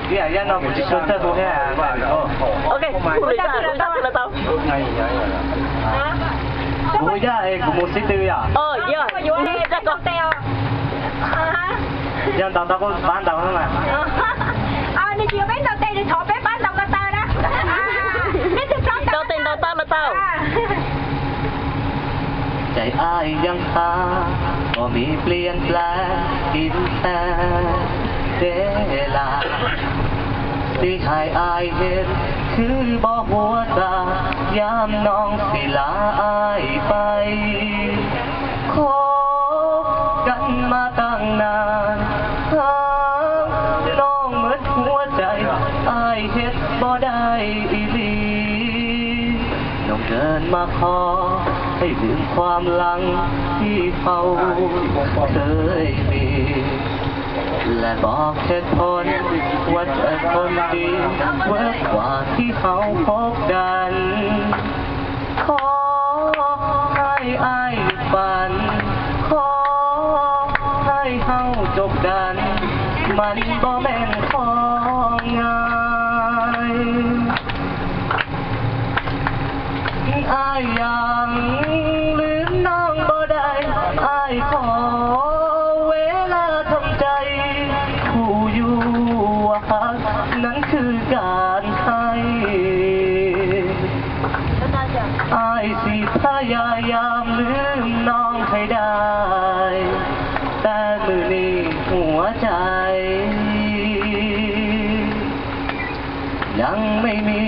Ib yam no kuv tsis tshua txawj hu thiab. Ok, kuv hu li cas kuv txawj hu los tau. Kuv hu yog es kuv mus xib tw yom? Yog ntaus tau kuj pab ntaus mas. Ntaus tes ntaus taw los tau. Cais ai yeej has, koj mi pliam plas kim tas dej las, xib hais ai hes khwb npoj huab txag, yam noog xis las ai pais. Kho kab mas taag nas, noog muab huab cai, ai hes npoj dai ib li. Noog kawg mas kho, hais lwm khuam laas ti hau khwb li. Lais npoj khe thon, huab cai thon ti, huab khuam ti hau phob dan. Kho hais ai lwm pam, kho hais hau cov dan, mas npoj meej kho ngai. Ai yam lwm noog npoj dai, ai kho ua las thoom cai, kuv yuav has, nan khwb kam hais. Ai xis phaj yam yam lwm noog hais dai, tas mwm nim huab cai ยังไม่มี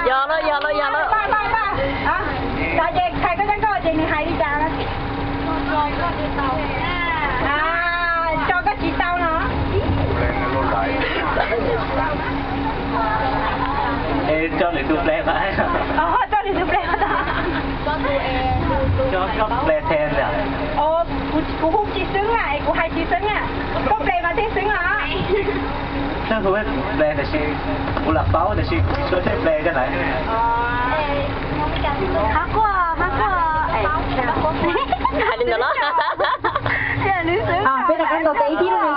Yog lawm, yog lawm, yog lawm. Ces hais koj cov nkauj ces nws hais li cas? Tso koj tsis tau no. Es tso lwm tus ple mas. Tso lwm tus ple. Tso koj ple thiab. Kuv hu tsis xwb na, es kuv hais tsis xwb na. Koj ple mas thiaj xwb os. Txawj hu ple tab sis kuv lam paub tab sis kuv tsis tshua txawj ple cov lawm. Hab quaj, hab quaj. Hais li ntawd los? Peb rov qab ntaus tes ib thib lub me